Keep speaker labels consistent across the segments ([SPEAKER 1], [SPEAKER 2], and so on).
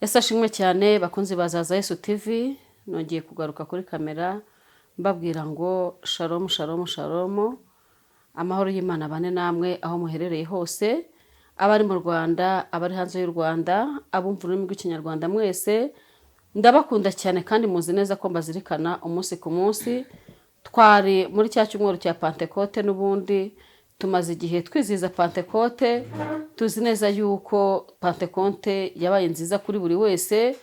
[SPEAKER 1] Yesu ashimwe cyane, bakunzi ba Zaza Yesu TV. Nongeye kugaruka kuri kamera mbabwira ngo shalom, shalom, shalom. Amahoro y'Imana bane namwe aho muherereye hose, abari mu Rwanda, abari hanze y'u Rwanda, abumva ururimi rw'Ikinyarwanda mwese, ndabakunda cyane kandi muzi neza ko mbazirikana umunsi ku munsi. Twari muri cya cyumweru cya Pantekote, n'ubundi tumaze igihe twizihiza Pantekote. Tuzi neza yuko Pantekote yabaye nziza kuri buri wese,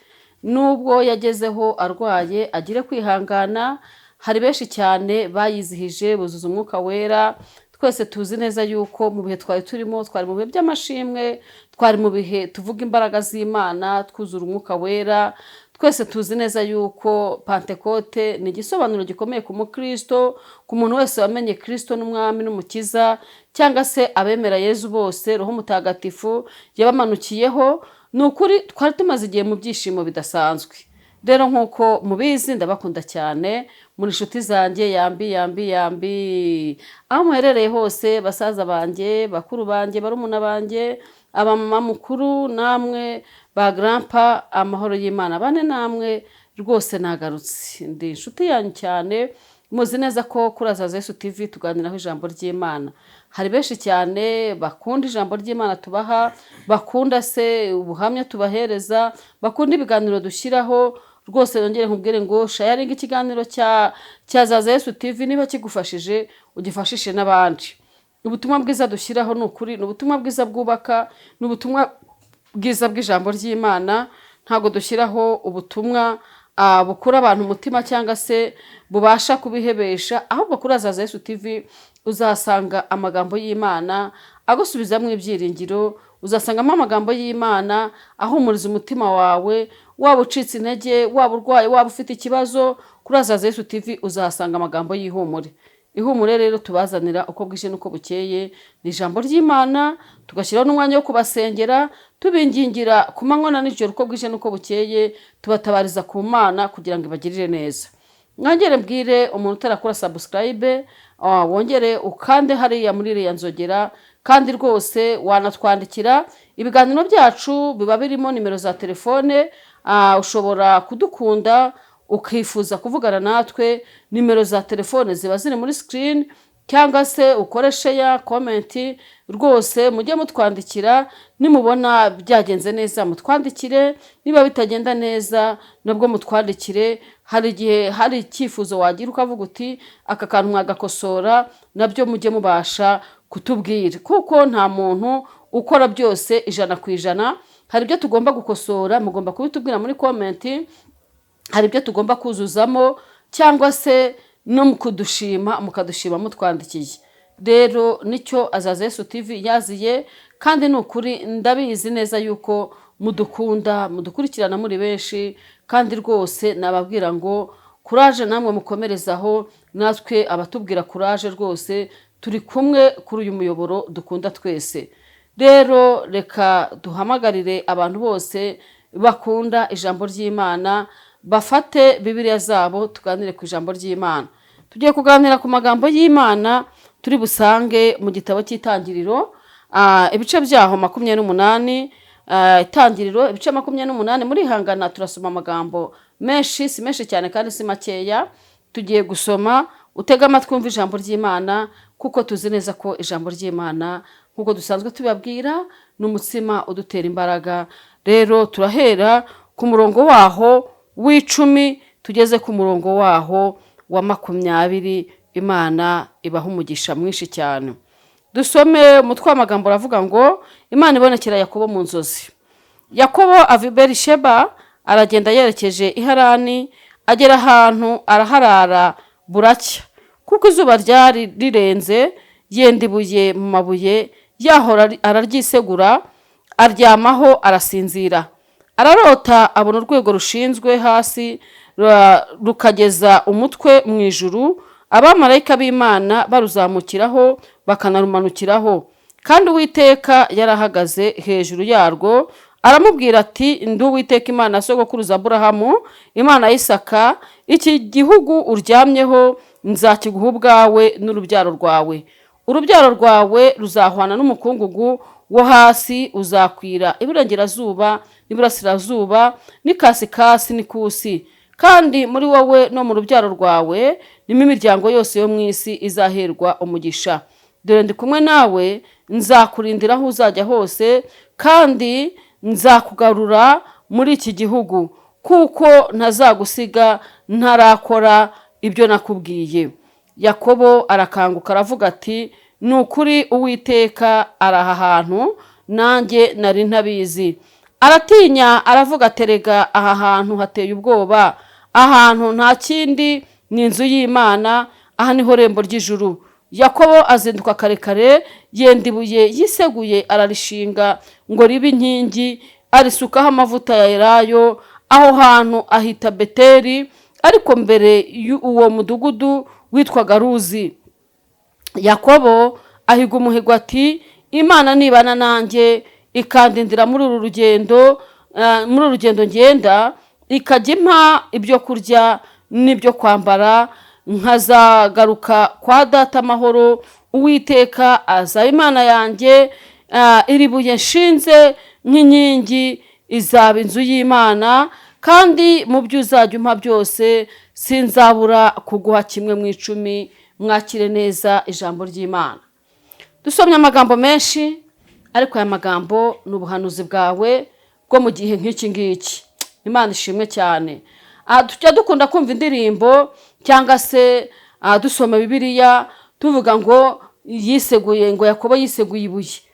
[SPEAKER 1] nubwo yagezeho arwaye agire kwihangana. Hari benshi cyane bayizihije buzuza Umwuka Wera. Twese tuzi neza yuko mu bihe twari turimo, twari mu bihe by'amashimwe, twari mu bihe tuvuga imbaraga z'Imana, twuzura Umwuka Wera. Twese tuzi neza yuko Pantekote ni igisobanuro gikomeye ku mukristo, ku muntu wese wamenye Kristo n'Umwami n'Umukiza, cyangwa se abemera Yezu bose Roho Mutagatifu yabamanukiyeho. Ni ukuri twari tumaze igihe mu byishimo bidasanzwe. Rero nk'uko mubizi, ndabakunda cyane, muri inshuti zanjye. Yambi, yambi, yambi aho muherereye hose, basaza banjye, bakuru banjye, barumuna banjye, abamama mukuru namwe ba grandpa, amahoro y'Imana bane namwe. Rwose nagarutse, ndi inshuti yanyu cyane. Muzi neza ko kuri Azaza Yesu TV tuganiraho ijambo ry'Imana. Hari benshi cyane bakunda ijambo ry'Imana tubaha, bakunda se ubuhamya tubahereza, bakunda ibiganiro dushyiraho. Rwose nongere nkubwire ngo sharinga ikiganiro cya Zaza Yesu TV. Niba kigufashije, ugifashishe n'abandi. Ubutumwa bwiza dushyiraho ni ukuri, ni ubutumwa bwiza bwubaka, ni ubutumwa bwiza bw'ijambo ry'Imana. Ntabwo dushyiraho ubutumwa bukura abantu umutima cyangwa se bubasha kubihebesha, ahubwo kuri Azaza Yesu TV uzasanga amagambo y'Imana agusubizamo ibyiringiro, uzasangamo amagambo y'Imana ahumuriza umutima wawe. Waba ucitse intege, waba urwaye, waba ufite ikibazo, kuri Azaza Yesu TV uzahasanga amagambo y'ihumure. Ihumure rero tubazanira uko bwije n'uko bukeye ni ijambo ry'Imana, tugashyiraho n'umwanya wo kubasengera, tubingingira ku manywa na nijoro. Uko bwije n'uko bukeye tubatabariza ku Mana kugira ngo ibagirire neza. Mwongere mbwire umuntu utarakora subscribe, wongere ukande hariya muri iriya nzogera. Kandi rwose wanatwandikira, ibiganiro byacu biba birimo nimero za telefone. Ushobora kudukunda ukifuza kuvugana natwe, nimero za telefone ziba ziri muri screen, cyangwa se ukore share, comment. Rwose mujye mutwandikira, nimubona byagenze neza mutwandikire, niba bitagenda neza nabwo mutwandikire. Hari igihe hari icyifuzo wagira ukavuga uti aka kantu mwagakosora, nabyo mujye mubasha kutubwira, kuko nta muntu ukora byose 100%. Hari ibyo tugomba gukosora, mugomba kubitubwira muri comment. Hari ibyo tugomba kuzuzamo, cyangwa se no mu kudushima mukadushima mutwandikiye. Rero nicyo Azaza Yesu TV yaziye, kandi ni ukuri ndabizi neza yuko mudukunda, mudukurikirana muri benshi. Kandi rwose nababwira ngo courage, namwe mukomerezaho, natwe abatubwira courage rwose turi kumwe kuri uyu muyoboro dukunda twese. Rero reka duhamagarire abantu bose bakunda ijambo ry'Imana bafate Bibiliya zabo, tuganire ku ijambo ry'Imana. Tugiye kuganira ku magambo y'Imana turi busange mu gitabo cy'Itangiriro, ibice byaho 28. Itangiriro ibice 28. Murihangana, turasoma amagambo menshi, si menshi cyane kandi si makeya. Tugiye gusoma, utege amatwi wumve ijambo ry'Imana, kuko tuzi neza ko ijambo ry'Imana, nk'uko dusanzwe tubabwira, ni umutsima udutera imbaraga. Rero turahera ku murongo waho w'10 tugeze ku murongo waho wa 20. Imana ibaha umugisha mwinshi cyane. Dusome. Umutwe w'amagambo uravuga ngo Imana ibonekera Yakobo mu nzozi. Yakobo ava i Berisheba, aragenda yerekeje i Harani. Agera ahantu araharara buracya, kuko izuba ryari rirenze. Yenda ibuye mu mabuye yaho araryisegura, aryamaho arasinzira. Ararota, abona urwego rushinzwe hasi rukageza umutwe mu ijuru, abamarayika b'Imana baruzamukiraho bakanarumanukiraho. Kandi Uwiteka yarahagaze hejuru yarwo. Aramubwira ati: "Ndi Uwiteka Imana ya sogokuruza Aburahamu, Imana ya Isaka. Iki gihugu uryamyeho nzakiguha ubwawe n'urubyaro rwawe. Urubyaro rwawe ruzahwana n'umukungugu wo mu isi, Wo hasi uzakwira iburengerazuba n'iburasirazuba n'ikasikasi n'ikusi, kandi muri wowe no mu rubyaro rwawe nimo imiryango yose yo mu isi izaherwa umugisha. Dore ndi kumwe nawe, nzakurindira aho uzajya hose, kandi nzakugarura muri iki gihugu, kuko ntazagusiga ntarakora ibyo nakubwiye. Yakobo arakanguka, aravuga ati: "Ni ukuri Uwiteka ari aha hantu, nanjye nari ntabizi." Aratinya, aravuga aterega: "Aha hantu hateye ubwoba, ahantu nta kindi ni inzu y'Imana, aha niho rembo ry'ijuru." Yakobo azinduka kare kare, yenda ibuye yiseguye, ararishinga ngo ribe inkingi, arisukaho amavuta ya elayo. Aho hantu ahita Beteri, ariko mbere y'uwo mudugudu witwaga Ruzi. Yakobo ahiga umuhigo ati: "Imana nibana nanjye, ikandindira muri uru rugendo, muri uru rugendo ngenda, ikajya impa ibyo kurya n'ibyo kwambara, nkazagaruka kwa data amahoro, Uwiteka azaba Imana yanjye, iri buye nshinze nk'inkingi izaba inzu y'Imana, kandi mu byo uzajya umpa byose sinzabura kuguha kimwe mu icumi." Mwakire neza ijambo ry'Imana. Dusomye amagambo menshi, ariko aya magambo ni ubuhanuzi bwawe bwo mu gihe nk'iki ngiki. Imana ishimwe cyane. Tujya dukunda kumva indirimbo cyangwa se dusoma Bibiliya, tuvuga ngo yiseguye, ngo Yakobo yiseguye ibuye,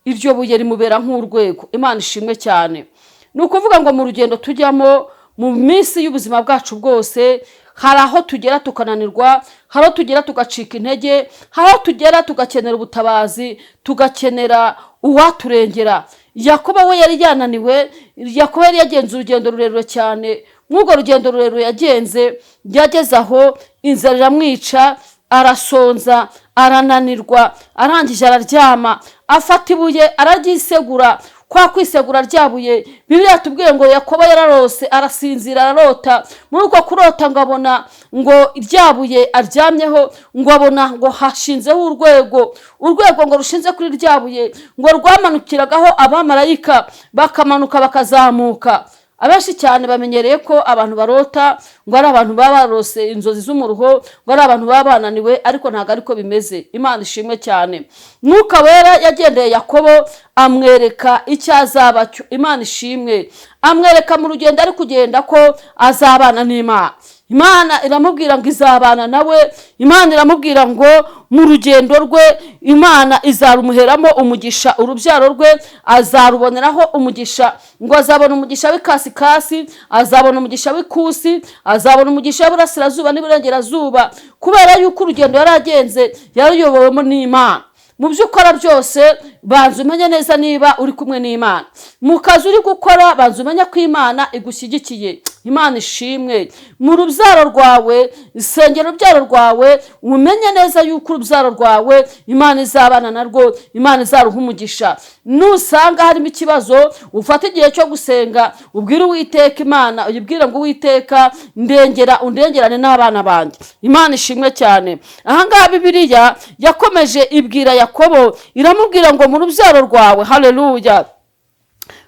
[SPEAKER 1] iryo buye rimubera nk'urwego. Imana ishimwe cyane. Ni ukuvuga ngo mu rugendo tujyamo mu minsi y'ubuzima bwacu bwose, hari aho tugera tukananirwa, hari aho tugera tugacika intege, hari aho tugera tugakenera ubutabazi, tugakenera uwaturengera. Yakobo we yari yananiwe. Yakobo yari yagenze urugendo rurerure cyane. Mw'urwo rugendo rurerure yagenze, yageze aho inzara iramwica, arasonza, arananirwa, arangije araryama, afata ibuye araryisegura. Kwa kwisegura ryabuye, Bibiliya yatubwiye ngo Yakobo yararose, arasinzira, ararota. Muri uko kurota ngo abona ngo ryabuye aryamyeho, ngo abona ngo hashinzeho urwego, urwego ngo rushinze kuri ryabuye, ngo rwamanukiragaho abamarayika, bakamanuka bakazamuka. Abenshi cyane bamenyereye ko abantu barota ngo ari abantu baba barose inzozi z'umuruho, ngo ari abantu baba bananiwe, ariko ntabwo ariko bimeze. Imana ishimwe cyane. Mwuka Wera yagendeye Yakobo, amwereka icyo azaba cyo. Imana ishimwe. Amwereka mu rugendo ari kugenda ko azabana n'Imana. Imana iramubwira ngo izabana nawe. Imana iramubwira ngo mu rugendo rwe Imana izarumuheramo umugisha, urubyaro rwe azaruboneraho umugisha, ngo azabona umugisha w'ikasikasi, azabona umugisha w'ikusi, azabona umugisha w'iburasirazuba n'iburengerazuba, kubera yuko urugendo yari agenze yaruyobowemo n'Imana. Mu byo ukora byose, banza umenye neza niba uri kumwe n'Imana. Mu kazi uri gukora, banza umenye ko Imana igushyigikiye. Imana ishimwe. Mu rubyaro rwawe, isengera urubyaro rwawe, umenye neza yuko urubyaro rwawe Imana izabana narwo, Imana izaruha umugisha. Nusanga harimo ikibazo, ufate igihe cyo gusenga, ubwire Uwiteka Imana, uyibwire ngo: "Uwiteka, ndengera, undengerane n'abana banjye." Imana ishimwe cyane. Ahangaha Bibiliya yakomeje ibwira Yakobo, iramubwira ngo mu rubyaro rwawe, haleluya,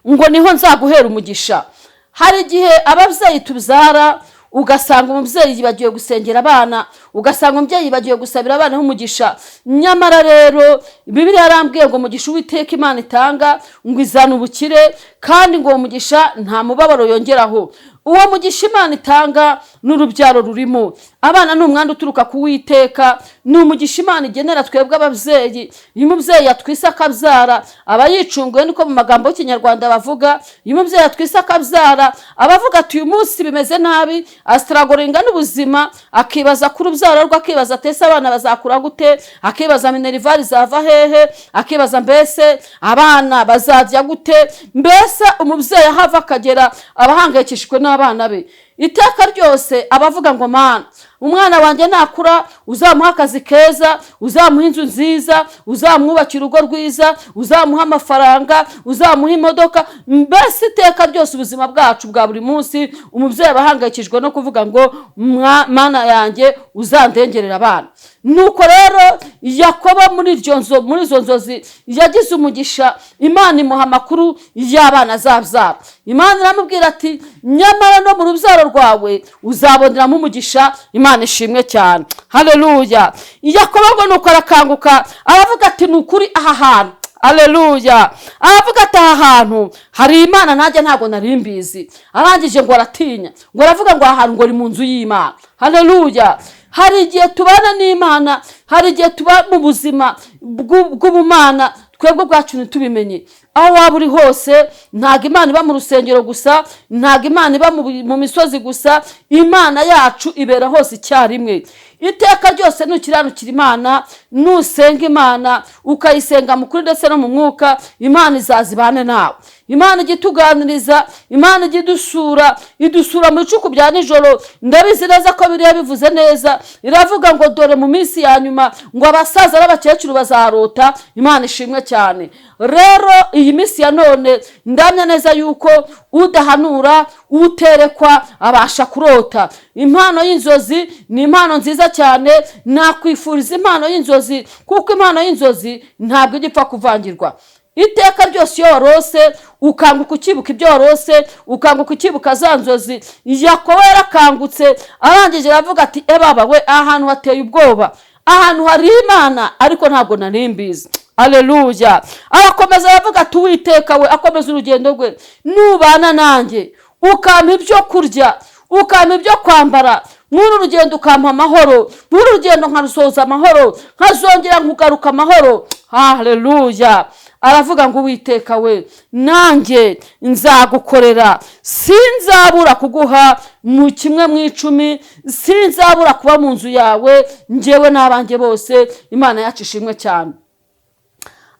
[SPEAKER 1] ngo niho nzaguhera umugisha. Hari igihe ababyeyi tubyara, ugasanga umubyeyi yibagiwe gusengera abana, ugasanga umubyeyi yibagiwe gusabira abana umugisha. Nyamara rero Bibiliya yarambwiye ngo umugisha Uwiteka Imana itanga ngo izana ubukire, kandi ngo uwo mugisha nta mubabaro yongeraho. Uwo mugisha Imana itanga n'urubyaro rurimo. Abana ni umwanda uturuka ku Witeka, ni umugisha Imana igenera twebwe ababyeyi. Iyo umubyeyi yatwise akabyara, aba yicunguye, niko mu magambo y'Ikinyarwanda bavuga. Iyo umubyeyi yatwise akabyara, aba avuga ati: "Uyu munsi bimeze nabi." Astrugglinga n'ubuzima, akibaza ku rubyaro rwe, akibaza ati: "Ese abana bazakura gute?" Akibaza minerval izava hehe, akibaza mbese abana bazarya gute. Mbese umubyeyi aho ava akagera aba ahangayikishijwe n'abana be iteka ryose, aba avuga ngo: "Mana, Umwana wanjye nakura uzamuha akazi keza, uzamuha inzu nziza, uzamwubakira urugo rwiza, uzamuha amafaranga, uzamuha imodoka. Mbese iteka ryose ubuzima bwacu bwa buri munsi umubyeyi aba ahangayikishijwe no kuvuga ngo Mana yanjye, uzandengerera abana. Nuko rero Yakobo muri izo nzozi yagize umugisha, Imana imuha amakuru y'abana azabyara. Imana iramubwira ati: "Nyamara no mu rubyaro rwawe uzaboneramo umugisha." Imana ishimwe cyane, haleluya. Yakobo ngo nuko arakanguka, aravuga ati: "Ni ukuri aha hantu, aleluya." Aravuga ati: "Aha hantu hari Imana, nanjye ntabwo nari mbizi." Arangije ngo aratinya, ngo aravuga ngo aha hantu ngo ni mu nzu y'Imana. Haleluya. Hari igihe tubana n'Imana, hari igihe tuba mu buzima bw'ubumana, twebwe ubwacu ntitubimenye. Aho waba uri hose, ntabwo Imana iba mu rusengero gusa, ntabwo Imana iba mu misozi gusa. Imana yacu ibera hose icyarimwe. Iteka ryose nukiranukira Imana, nusenga Imana, ukayisenga mu kuri ndetse no mu mwuka, Imana izaza ibane nawe. Imana ijya ituganiriza, Imana ijya idusura, idusura mu bicuku bya nijoro. Ndabizi neza ko biriya bivuze neza, iravuga ngo dore mu minsi ya nyuma ngo abasaza n'abakecuru bazarota. Imana ishimwe cyane. Rero iyi minsi ya none ndamya neza yuko udahanura, uterekwa, abasha kurota. Impano y'inzozi ni impano nziza cyane. Nakwifuriza impano y'inzozi, kuko impano y'inzozi ntabwo ijya ipfa kuvangirwa. Iteka ryose iyo warose, ukanguka ukibuka ibyo warose, ukanguka ukibuka za nzozi. Yakobo yarakangutse, arangije aravuga ati: "Ebaba we, aha hantu hateye ubwoba, ahantu hari Imana, ariko ntabwo nari mbizi." Aleluya. Arakomeza aravuga ati: "Uwiteka we," akomeza urugendo rwe, "nubana nanjye, ukampa ibyo kurya, ukampa ibyo kwambara muri uru rugendo, ukampa amahoro muri uru rugendo, nkarusoza amahoro, nkazongera nkugaruka amahoro." Haleluya. Aravuga ngo: "Uwiteka we, nanjye nzagukorera, sinzabura kuguha mu kimwe mu icumi, sinzabura kuba mu nzu yawe, njyewe n'abanjye bose." Imana yacu ishimwe cyane.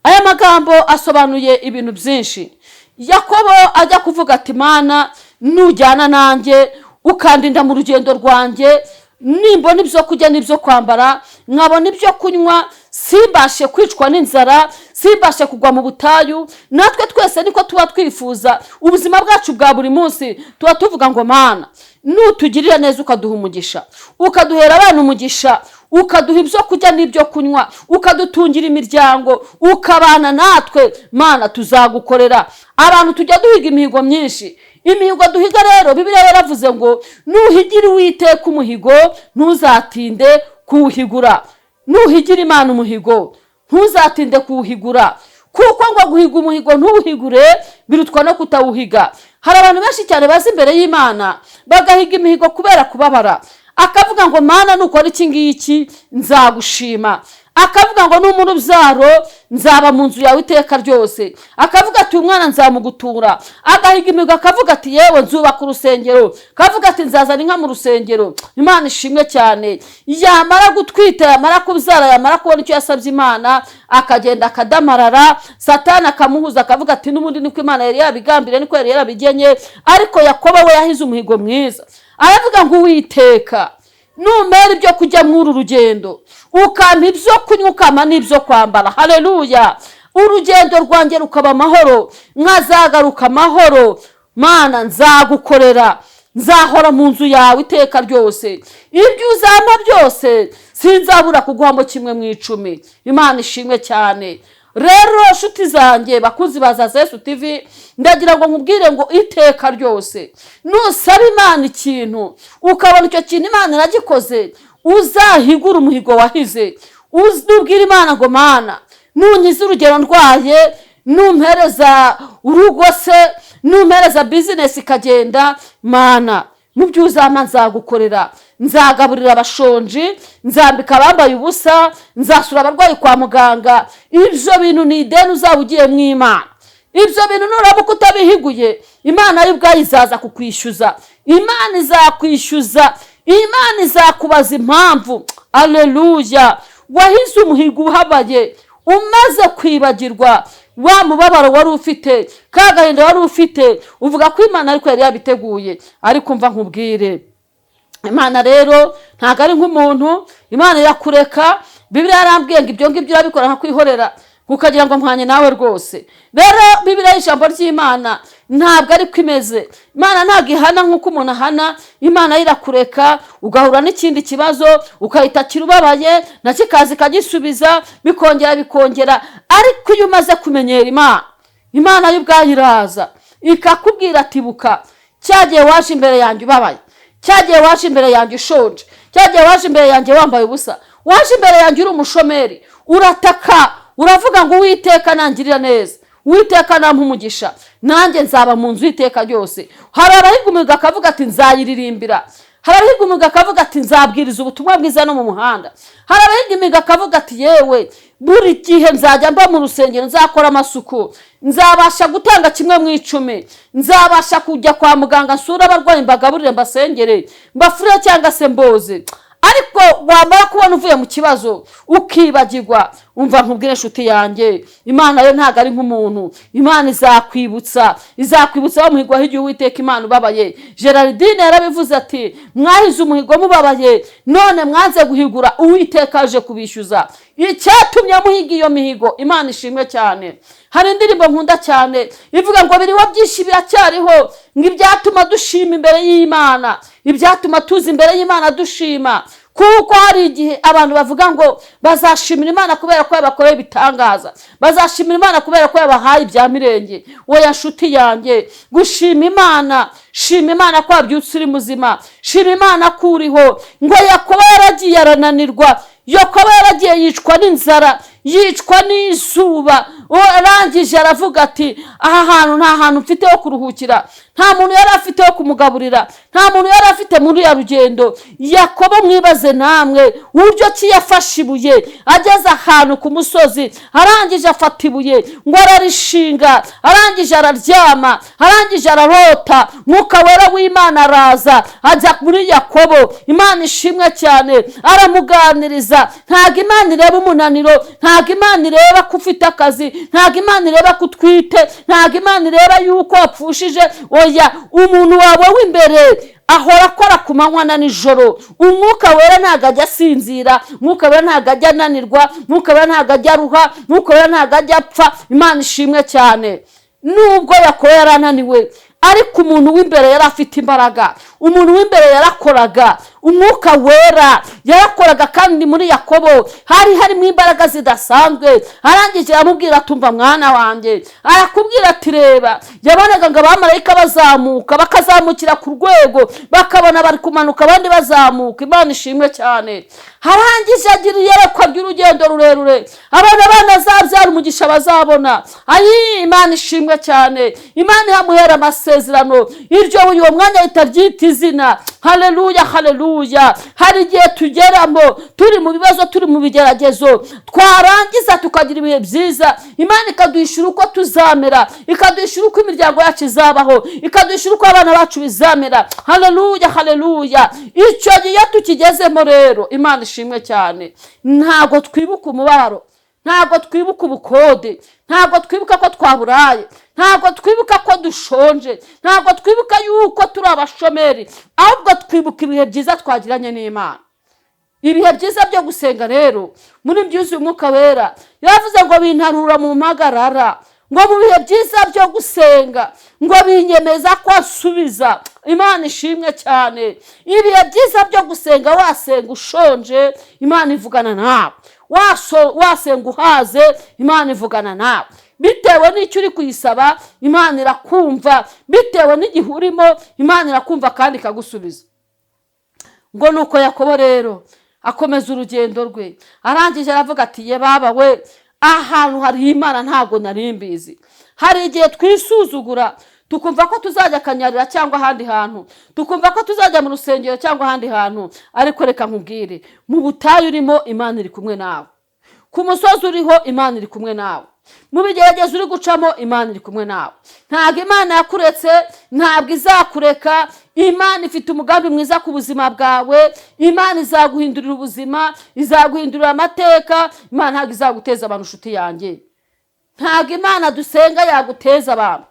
[SPEAKER 1] Aya magambo asobanuye ibintu byinshi. Yakobo ajya kuvuga ati: "Mana, nujyana nanjye, ukandinda mu rugendo rwanjye, nimbona ibyo kurya n'ibyo kwambara, nkabona ibyo kunywa, simbashe kwicwa n'inzara, simbashe kugwa mu butayu." Natwe twese niko tuba twifuza. Ubuzima bwacu bwa buri munsi tuba tuvuga ngo: "Mana, nutugirira neza, ukaduha umugisha, ukaduhera abana umugisha, ukaduha ibyo kurya n'ibyo kunywa, ukadutungira imiryango, ukabana natwe, Mana, tuzagukorera." Abantu tujya duhiga imihigo myinshi. Imihigo duhiga rero, Bibiliya yaravuze ngo: "Nuhigira Uwiteka umuhigo, ntuzatinde kuwuhigura." Nuhigira Imana umuhigo, ntuzatinde kuwuhigura, kuko ngo guhiga umuhigo ntuwuhigure birutwa no kutawuhiga. Hari abantu benshi cyane baza imbere y'Imana bagahiga imihigo kubera kubabara, akavuga ngo: "Mana, nukora iki ngiki nzagushima." Akavuga ngo: "Numpa urubyaro, nzaba mu nzu yawe iteka ryose." Akavuga ati: "Uyu mwana nzamugutura." Agahiga imihigo, akavuga ati: "Yewe, nzubaka urusengero." Akavuga ati: "Nzazana inka mu rusengero." Imana ishimwe cyane. Yamara gutwita, yamara kubyara, yamara kubona icyo yasabye Imana, akagenda akadamarara, Satani akamuhuza, akavuga ati: "N'ubundi niko Imana yari yabigambiriye, niko yari yarabigenye." Ariko Yakobo we yahize umuhigo mwiza, aravuga ngo: "Uwiteka, numera ibyo kujya muri uru rugendo, ukampa ibyo kunywa, ukampa n'ibyo kwambara, haleluya, urugendo rwanjye rukaba amahoro, nkazagaruka amahoro, Mana, nzagukorera, nzahora mu nzu yawe iteka ryose. Ibyo uzampa byose sinzabura kuguhamo kimwe mu icumi." Imana ishimwe cyane. Rero nshuti zanjye, bakunzi ba Zaza Yesu TV, ndagira ngo nkubwire ngo iteka ryose nusaba Imana ikintu, ukabona icyo kintu Imana iragikoze, uzahigure umuhigo wahize. Nubwira Imana ngo: "Mana, nunkiza urugero ndwaye, numpereza urugo se, numpereza business ikagenda, Mana, mu byo uzampa nzagukorera, nzagaburira abashonji, nzambika abambaye ubusa, nzasura abarwayi kwa muganga." Ibyo bintu ni ideni uzaba ugiye mu Imana. Ibyo bintu nuramuka utabihiguye, Imana yo ubwayo izaza kukwishyuza. Imana izakwishyuza, Imana izakubaza impamvu, aleluya, wahize umuhigo uhabaye, umaze kwibagirwa wa mubabaro wari ufite, ka gahinda wari ufite, uvuga ko Imana ariko yari yabiteguye. Ariko mva nkubwire. Imana rero ntabwo ari nk'umuntu, Imana irakureka. Bibiliya yarambwiye ngo ibyo ngibyo urabikora nkakwihorera, ukagira ngo mpwanye nawe rwose. Rero Bibiliya, ijambo ry'Imana, ntabwo ariko imeze. Imana ntabwo ihana nk'uko umuntu ahana. Imana yo irakureka ugahura n'ikindi kibazo, ukayitakira ubabaye, nacyo ikaza ikagisubiza, bikongera bikongera. Ariko iyo umaze kumenyera Imana, Imana yo ubwayo iraza ikakubwira ati: "Buka cya gihe waje imbere yanjye ubabaye, cya gihe waje imbere yanjye ushonje, cya gihe waje imbere yanjye wambaye ubusa, waje imbere yanjye uri umushomeri, urataka uravuga ngo: 'Uwiteka nangirira neza, Uwiteka nampa umugisha, nanjye nzaba mu nzu y'iteka ryose.'" Hari abahiga umuhigo akavuga ati: "Nzayiririmbira." Hari abahiga umuhigo akavuga ati: "Nzabwiriza ubutumwa bwiza no mu muhanda." Hari abahiga imihigo akavuga ati: "Yewe, buri gihe nzajya mba mu rusengero, nzakora amasuku, nzabasha gutanga kimwe mu icumi, nzabasha kujya kwa muganga nsura abarwayi, mbagaburire, mbasengere, mbafurire cyangwa se mboze." Ariko wamara kubona uvuye mu kibazo ukibagirwa. Umva nkubwire, inshuti yanjye, Imana yo ntabwo ari nk'umuntu. Imana izakwibutsa, izakwibutsa wa muhigo wahigiye Uwiteka Imana ubabaye. Gerardine yarabivuze ati: "Mwahize umuhigo mubabaye, none mwanze guhigura, Uwiteka aje kubishyuza icyatumye muhiga iyo mihigo." Imana ishimwe cyane. Hari indirimbo nkunda cyane ivuga ngo biriho byinshi biracyariho, ngo ibyatuma dushima imbere y'Imana, ibyatuma tuza imbere y'Imana dushima. Kuko hari igihe abantu bavuga ngo bazashimira Imana kubera ko yabakoreye ibitangaza, bazashimira Imana kubera ko yabahaye ibya mirenge. Oya, nshuti yanjye, gushima Imana, shima Imana ko wabyutse uri muzima, shima Imana ko uriho. Ngo Yakobo yaragiye arananirwa, Yakobo yaragiye yicwa n'inzara, yicwa n'izuba. Arangije aravuga ati: "Aha hantu nta hantu mfite ho kuruhukira." Nta muntu yari afite wo kumugaburira, nta muntu yari afite muri ya rugendo. Yakobo, mwibaze namwe uburyo ki yafashe ibuye ageze ahantu ku musozi, arangije afata ibuye ngo ararishinga, arangije araryama, arangije ararota. Mwuka Wera w'Imana araza ajya muri Yakobo. Imana ishimwe cyane. Aramuganiriza. Ntabwo Imana ireba umunaniro, ntabwo Imana ireba ko ufite akazi, ntabwo Imana ireba ko utwite, ntabwo Imana ireba yuko wapfushije. Oya, umuntu wawe w'imbere ahora akora ku manywa na nijoro. Umwuka Wera ntabwo ajya asinzira, Umwuka Wera ntabwo ajya ananirwa, Umwuka Wera ntabwo ajya aruha, Umwuka Wera ntabwo ajya apfa. Imana ishimwe cyane. Nubwo Yakobo yarananiwe, ariko umuntu w'imbere yari afite imbaraga, umuntu w'imbere yarakoraga, Umwuka Wera yarakoraga, kandi muri Yakobo hari harimo imbaraga zidasanzwe. Arangije aramubwira: "Tumva mwana wanjye." Arakubwira ati: "Reba." Yabonaga ngo abamarayika bazamuka, bakazamukira ku rwego, bakabona bari kumanuka abandi bazamuka. Imana ishimwe cyane. Arangije agira iyerekwa ry'urugendo rurerure, abana abana azabyara, umugisha bazabona. Ayi, Imana ishimwe cyane. Imana ihamuhera amasezerano, iryo uwo mwanya ahita aryita izina. Haleluya, haleluya. Hari igihe tugeramo turi mu bibazo, turi mu bigeragezo, twarangiza tukagira ibihe byiza. Imana ikaduhishura uko tuzamera, ikaduhishura uko imiryango yacu izabaho, ikaduhishura uko abana bacu bizamera. Haleluya, haleluya. Icyo gihe iyo tukigezemo rero, Imana ishimwe cyane, ntabwo twibuka umubabaro, ntabwo twibuka ubukode, ntabwo twibuka ko twaburaye, ntabwo twibuka ko dushonje, ntabwo twibuka yuko turi abashomeri, ahubwo twibuka ibihe byiza twagiranye n'Imana, ibihe byiza byo gusenga. Rero muri byuzuye Umwuka Wera yavuze ngo bintarura mu mpagarara, ngo mu bihe byiza byo gusenga, ngo binyemeza ko asubiza. Imana ishimwe cyane. Ibihe byiza byo gusenga, wasenga ushonje, Imana ivugana nawe. Wasenga uhaze, Imana ivugana nawe. Bitewe n'icyo uri kuyisaba, Imana irakumva. Bitewe n'igihe urimo, Imana irakumva kandi ikagusubiza. Ngo nuko Yakobo rero akomeza urugendo rwe, arangije aravuga ati: "Ye baba we, ahantu hari Imana ntabwo nari mbizi." Hari igihe twisuzugura, tukumva ko tuzajya Kanyarira cyangwa ahandi hantu, tukumva ko tuzajya mu rusengero cyangwa ahandi hantu. Ariko reka nkubwire, mu butayu urimo, Imana iri kumwe nawe. Ku musozi uriho, Imana iri kumwe nawe. Mu bigeragezo uri gucamo, Imana iri kumwe nawe. Ntabwo Imana yakuretse, ntabwo izakureka. Imana ifite umugambi mwiza ku buzima bwawe. Imana izaguhindurira ubuzima, izaguhindurira amateka. Imana ntabwo izaguteza abantu, inshuti yanjye. Ntabwo Imana dusenga yaguteza abantu,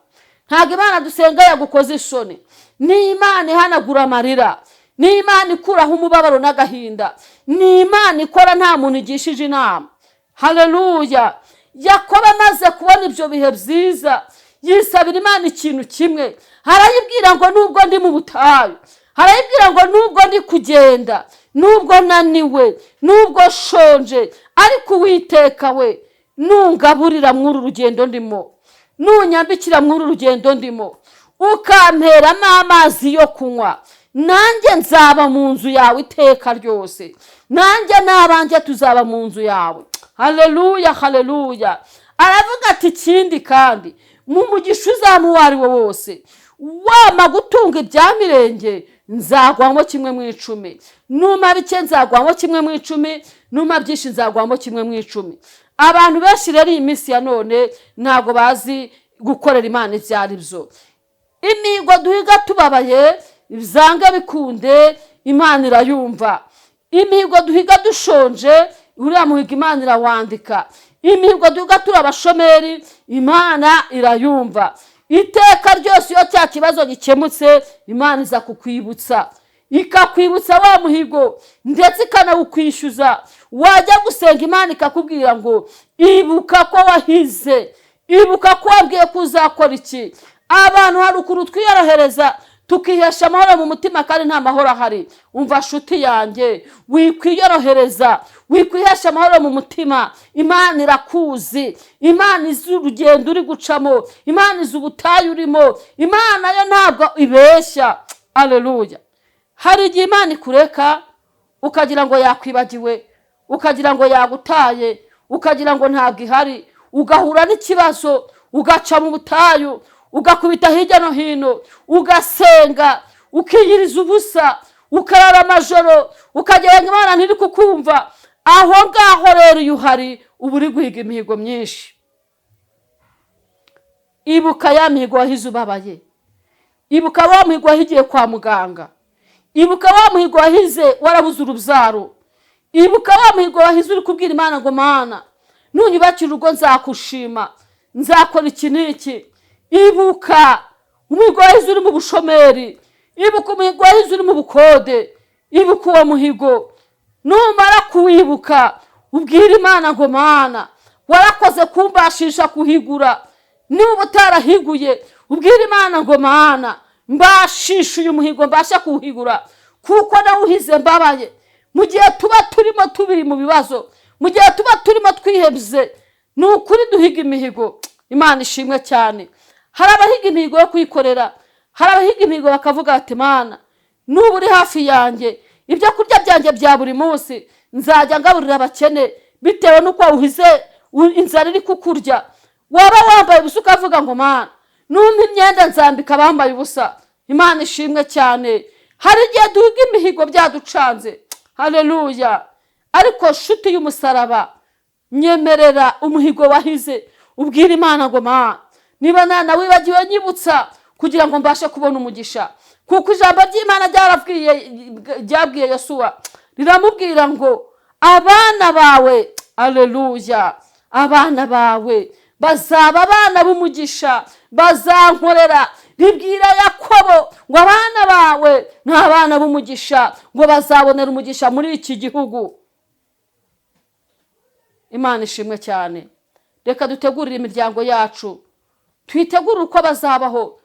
[SPEAKER 1] ntabwo Imana dusenga yagukoza isoni. Ni Imana ihanagura amarira. Ni Imana ikuraho umubabaro n'agahinda. Ni Imana ikora nta muntu igishije inama. Haleluya! Yakobo amaze kubona ibyo bihe byiza, yisabira Imana ikintu kimwe. Arayibwira ngo: "Nubwo ndi mu butayu," arayibwira ngo, "nubwo ndi kugenda, nubwo naniwe, nubwo shonje, ariko Uwiteka we, nungaburira mw'uru rugendo ndimo, nunyambikira mw'uru rugendo ndimo, ukamperamo amazi yo kunywa, nanjye nzaba mu nzu yawe iteka ryose, nanjye n'abanjye tuzaba mu nzu yawe." Haleluya, haleluya! Aravuga ati: "Ikindi kandi, mu mugisha uzaba uwo ari wo wose, wama gutunga ibya mirenge, nzagwamo kimwe mu icumi. Numa bike, nzagwamo kimwe mu icumi. Numa byinshi, nzagwamo kimwe mu icumi." Abantu benshi rero iyi minsi ya none ntabwo bazi gukorera Imana ibyo ari byo. Imihigo duhiga tubabaye, byanga bikunde Imana irayumva. Imihigo duhiga dushonje, uriya muhigo Imana irawandika. Imihigo duhiga turi abashomeri, Imana irayumva. Iteka ryose iyo cya kibazo gikemutse, Imana iza kukwibutsa, ikakwibutsa wa muhigo, ndetse ikanawukwishyuza. Wajya gusenga, Imana ikakubwira ngo: "Ibuka ko wahize, ibuka ko wabwiye ko uzakora iki." Abantu hari ukuntu twiyorohereza, tukihesha amahoro mu mutima kandi nta mahoro ahari. Umva shuti yanjye, wikwiyorohereza, wikwihesha amahoro mu mutima. Imana irakuzi. Imana izi urugendo uri gucamo. Imana izi ubutayu urimo. Imana yo ntabwo ibeshya. Aleluya! Hari igihe Imana ikureka, ukagira ngo yakwibagiwe, ukagira ngo yagutaye, ukagira ngo ntabwo ihari. Ugahura n'ikibazo, ugaca mu butayu, ugakubita hirya no hino, ugasenga, ukiyiriza ubusa, ukarara amajoro, ukagira ngo Imana ntiri kukumva. Aho ngaho rero iyo uhari, uba uri guhiga imihigo myinshi. Ibuka ya mihigo wahize ubabaye. Ibuka wa muhigo wahigiye kwa muganga. Ibuka wa muhigo wahize warabuze urubyaro. Ibuka wa muhigo wahize uri kubwira Imana ngo: "Mana, nunyubakira urugo nzakushima, nzakora iki n'iki." Ibuka umuhigo wahize uri mu bushomeri. Ibuka umuhigo wahize uri mu bukode. Ibuka uwo muhigo. Numara kuwibuka, ubwira Imana ngo: "Mana, warakoze kumbashisha kuhigura." Niba utarahiguye, ubwira Imana ngo: "Mana, mbashisha uyu muhigo mbashe kuwuhigura, kuko nawuhize mbabaye." Mu gihe tuba turimo tubiri mu bibazo, mu gihe tuba turimo twihebye, ni ukuri duhiga imihigo. Imana ishimwe cyane. Hari abahiga imihigo yo kwikorera. Hari abahiga imihigo bakavuga bati: "Mana, nuba uri hafi yanjye, ibyo kurya byanjye bya buri munsi nzajya ngaburira abakene." Bitewe n'uko wawuhize inzara iri kukurya. Waba wambaye ubusa, ukavuga ngo: "Mana, numpa imyenda nzambika abambaye ubusa." Imana ishimwe cyane. Hari igihe duhiga imihigo byaducanze. Haleluya! Ariko shuti y'umusaraba, nyemerera umuhigo wahize, ubwira Imana ngo: "Mana, niba nanawibagiwe, nyibutsa kugira ngo mbashe kubona umugisha." Kuko ijambo ry'Imana ryabwiye Yosuwa, riramubwira ngo: "Abana bawe, aleluya, abana bawe bazaba abana b'umugisha, bazankorera." Ribwira Yakobo ngo: "Abana bawe ni abana b'umugisha," ngo bazabonera umugisha muri iki gihugu. Imana ishimwe cyane. Reka dutegurire imiryango yacu, twitegure uko bazabaho,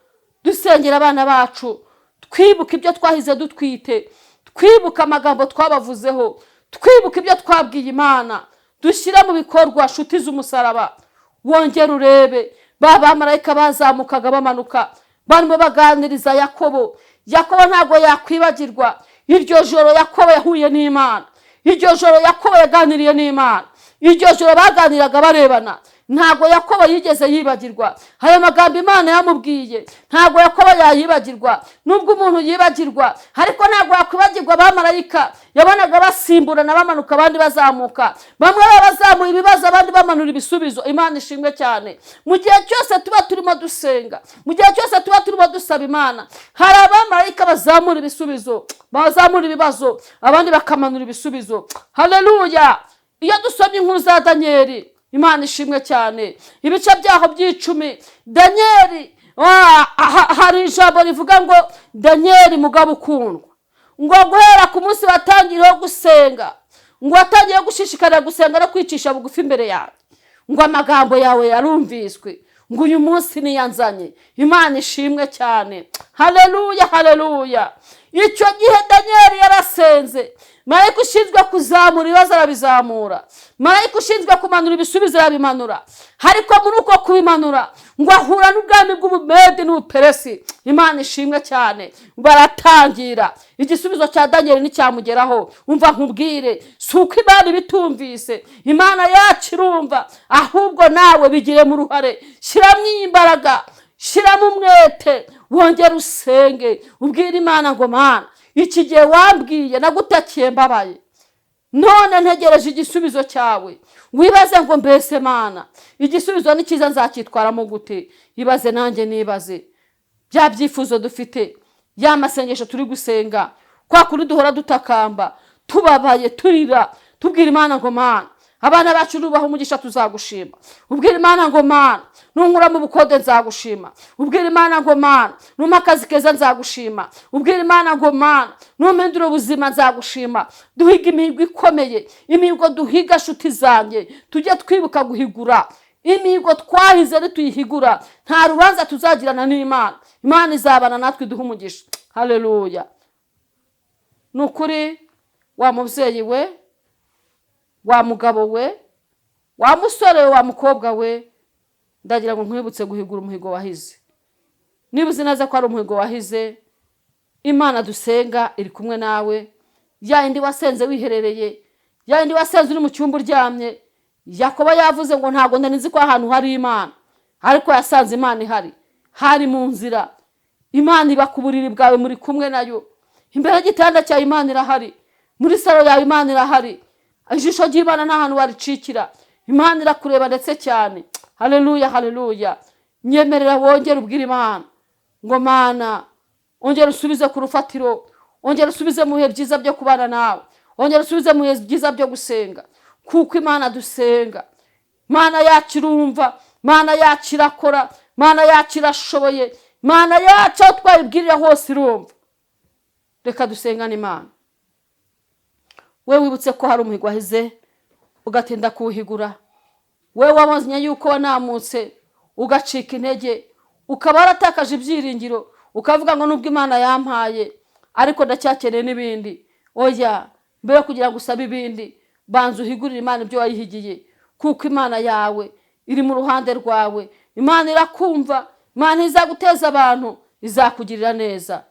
[SPEAKER 1] dusengera abana bacu, twibuka ibyo twahize dutwite, twibuka amagambo twabavuzeho, twibuka ibyo twabwiye Imana, dushyire mu bikorwa. Nshuti z'umusaraba, wongere urebe ba bamarayika bazamukaga bamanuka, barimo baganiriza Yakobo. Yakobo ntabwo yakwibagirwa iryo joro Yakobo yahuye n'Imana, iryo joro Yakobo yaganiriye n'Imana, iryo joro baganiraga barebana. Ntabwo Yakobo yigeze yibagirwa ayo magambo Imana yamubwiye. Ntabwo Yakobo yayibagirwa. Nubwo umuntu yibagirwa, ariko ntabwo yakwibagirwa abamarayika yabonaga basimburana, bamanuka abandi bazamuka, bamwe baba bazamuye ibibazo, abandi bamanura ibisubizo. Imana ishimwe cyane. Mu gihe cyose tuba turimo dusenga, mu gihe cyose tuba turimo dusaba Imana, hari abamarayika bazamura ibisubizo, bazamura ibibazo, abandi bakamanura ibisubizo. Haleluya! Iyo dusomye inkuru za Daniyeli, Imana ishimwe cyane, ibice byaho by'icumi, Daniyeli, hari ijambo rivuga ngo: "Daniyeli mugabo ukundwa, Ngo guhera ku munsi watangiriyeho gusenga, ngo watangiye gushishikarira gusenga no kwicisha bugufi imbere yawe, ngo amagambo yawe yarumviswe, ngo uyu munsi niyanzanye. Imana ishimwe cyane. Haleluya, haleluya. Icyo gihe Daniyeli yarasenze, marayika ushinzwe kuzamura ibibazo arabizamura, marayika ushinzwe kumanura ibisubizo arabimanura. Ariko muri uko kubimanura ngo ahura n'ubwami bw'Ubumedi n'Ubuperesi. Imana ishimwe cyane. Baratangira, igisubizo cya Daniyeli nticyamugeraho. Umva nkubwire, si uko Imana ibitumvise, Imana yacu irumva, ahubwo nawe bigiremo uruhare. Shyiramo imbaraga, shyiramo umwete, wongere usenge, ubwire Imana ngo: "Mana, iki gihe wambwiye nagutakiye mbabaye, none ntegereje igisubizo cyawe." Wibaze ngo: "Mbese Mana, igisubizo ni cyiza, nzacyitwaramo gute?" Ibaze nanjye nibaze. Bya byifuzo dufite, ya masengesho turi gusenga, kwa kundi duhora dutakamba, tubabaye, turira, tubwira Imana ngo: "Mana, abana bacu nubaha umugisha tuzagushima." Ubwira Imana ngo: "Mana, nunkura mu bukode nzagushima." Ubwira Imana ngo: "Mana, numpa akazi keza nzagushima." Ubwira Imana ngo: "Mana, numpindura ubuzima nzagushima." Duhiga imihigo ikomeye. Imihigo duhiga, nshuti zanjye, tujye twibuka guhigura imihigo twahize. Nituyihigura, nta rubanza tuzagirana n'Imana. Imana izabana natwe, iduhe umugisha. Haleluya. Ni ukuri, wa mubyeyi we, wa mugabo we, wa musore we, wa mukobwa we, ndagira ngo nkwibutse guhigura umuhigo wahize. Niba uzi neza ko ari umuhigo wahize, Imana dusenga iri kumwe nawe. Ya yindi wasenze wiherereye, ya yindi wasenze uri mu cyumba uryamye. Yakobo yavuze ngo: "Ntabwo nari nzi ko ahantu hari Imana," ariko yasanze Imana ihari, hari mu nzira. Imana iba ku buriri bwawe, muri kumwe nayo. Imbere y'igitanda cyawe Imana irahari, muri salo yawe Imana irahari. Ijisho ry'Imana nta hantu waricikira. Imana irakureba ndetse cyane. Haleluya, haleluya. Nyemerera wongere ubwire Imana ngo: "Mana, ongera usubize ku rufatiro, ongera usubize mu bihe byiza byo kubana nawe, ongera usubize mu bihe byiza byo gusenga." Kuko Imana dusenga, Mana yacu irumva, Mana yacu irakora, Mana yacu irashoboye, Mana yacu aho twayibwirira hose irumva. Reka dusengane Imana. We wibutse ko hari umuhigo wahize ugatinda kuwuhigura, we wabonye yuko wanamutse ugacika intege, ukaba waratakaje ibyiringiro, ukavuga ngo: "Nubwo Imana yampaye, ariko ndacyakeneye n'ibindi." Oya, mbere yo kugira ngo usabe ibindi, banza uhigurire Imana ibyo wayihigiye, kuko Imana yawe iri mu ruhande rwawe. Imana irakumva, Imana izaguteza abantu, izakugirira neza.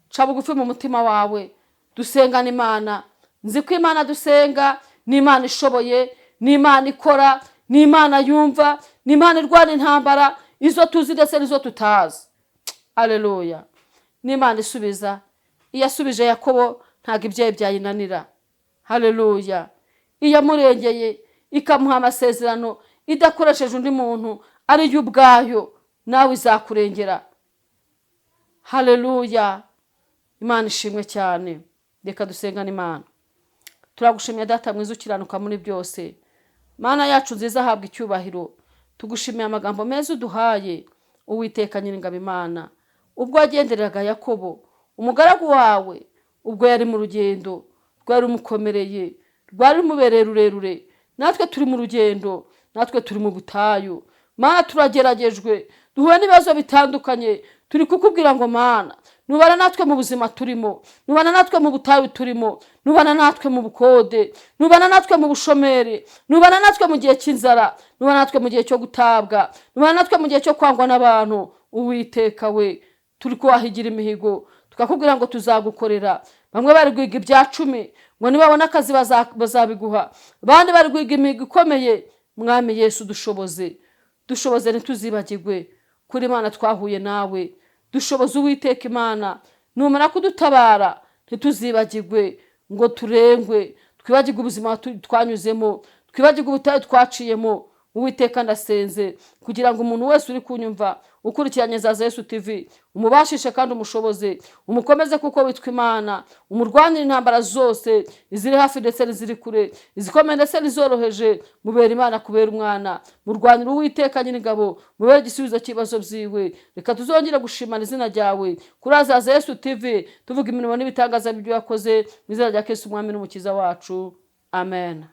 [SPEAKER 1] Ca bugufi mu mutima wawe, dusengane Imana. Nzi ko Imana dusenga ni Imana ishoboye, ni Imana ikora, ni Imana yumva, ni Imana irwana intambara, izo tuzi ndetse n'izo tutazi. Aleluya. Ni Imana isubiza. Iyo yasubije Yakobo, ntabwo ibyaye byayinanira. Haleluya. Iyo amurengeye ikamuha amasezerano idakoresheje undi muntu, ariyo ubwayo, nawe izakurengera. Haleluya. Imana ishimwe cyane. Reka dusengane Imana. Turagushimye, Data mwiza ukiranuka muri byose. Mana yacu nziza, ahabwa icyubahiro. Tugushimiye amagambo meza uduhaye. Uwiteka Nyiringabo Imana, ubwo wagendereraga Yakobo umugaragu wawe, ubwo yari mu rugendo rwari rumukomereye, rwari rumubereye rurerure, natwe turi mu rugendo, natwe turi mu butayu. Mana, turageragejwe, duhuye n'ibibazo bitandukanye. Turi kukubwira ngo: "Mana, nubana natwe mu buzima turimo, nubana natwe mu butayu turimo, nubana natwe mu bukode, nubana natwe mu bushomeri, nubana natwe mu gihe cy'inzara, nubana natwe mu gihe cyo gutabwa, nubana natwe mu gihe cyo kwangwa n'abantu." Uwiteka we, turi kuhahigira imihigo, tukakubwira ngo tuzagukorera. Bamwe bari guhiga ibya cumi ngo nibabona akazi bazabiguha, abandi bari guhiga imihigo ikomeye. Mwami Yesu, dushoboze, dushoboze ntituzibagirwe kuri Imana twahuye nawe. Dushoboze, Uwiteka Imana, numara kudutabara ntituzibagirwe ngo turengwe, twibagirwe ubuzima twanyuzemo, twibagirwe ubutayu twaciyemo. Uwiteka, ndasenze kugira ngo umuntu wese uri kunyumva, ukurikiranye Zaza Yesu TV, umubashishe kandi umushoboze, umukomeze, kuko witwa Imana. Umurwanire intambara zose, iziri hafi ndetse n'iziri kure, izikomeye ndetse n'izoroheje. Mubera Imana, kubera umwana, murwanire, Uwiteka Nyir'ingabo, mubere igisubizo cy'ibibazo byiwe. Reka tuzongere gushimana izina ryawe kuri Azaza Yesu TV, tuvuga imirimo n'ibitangaza by'ibyo yakoze, mu izina rya Kristo, Umwami n'Umukiza wacu, amen.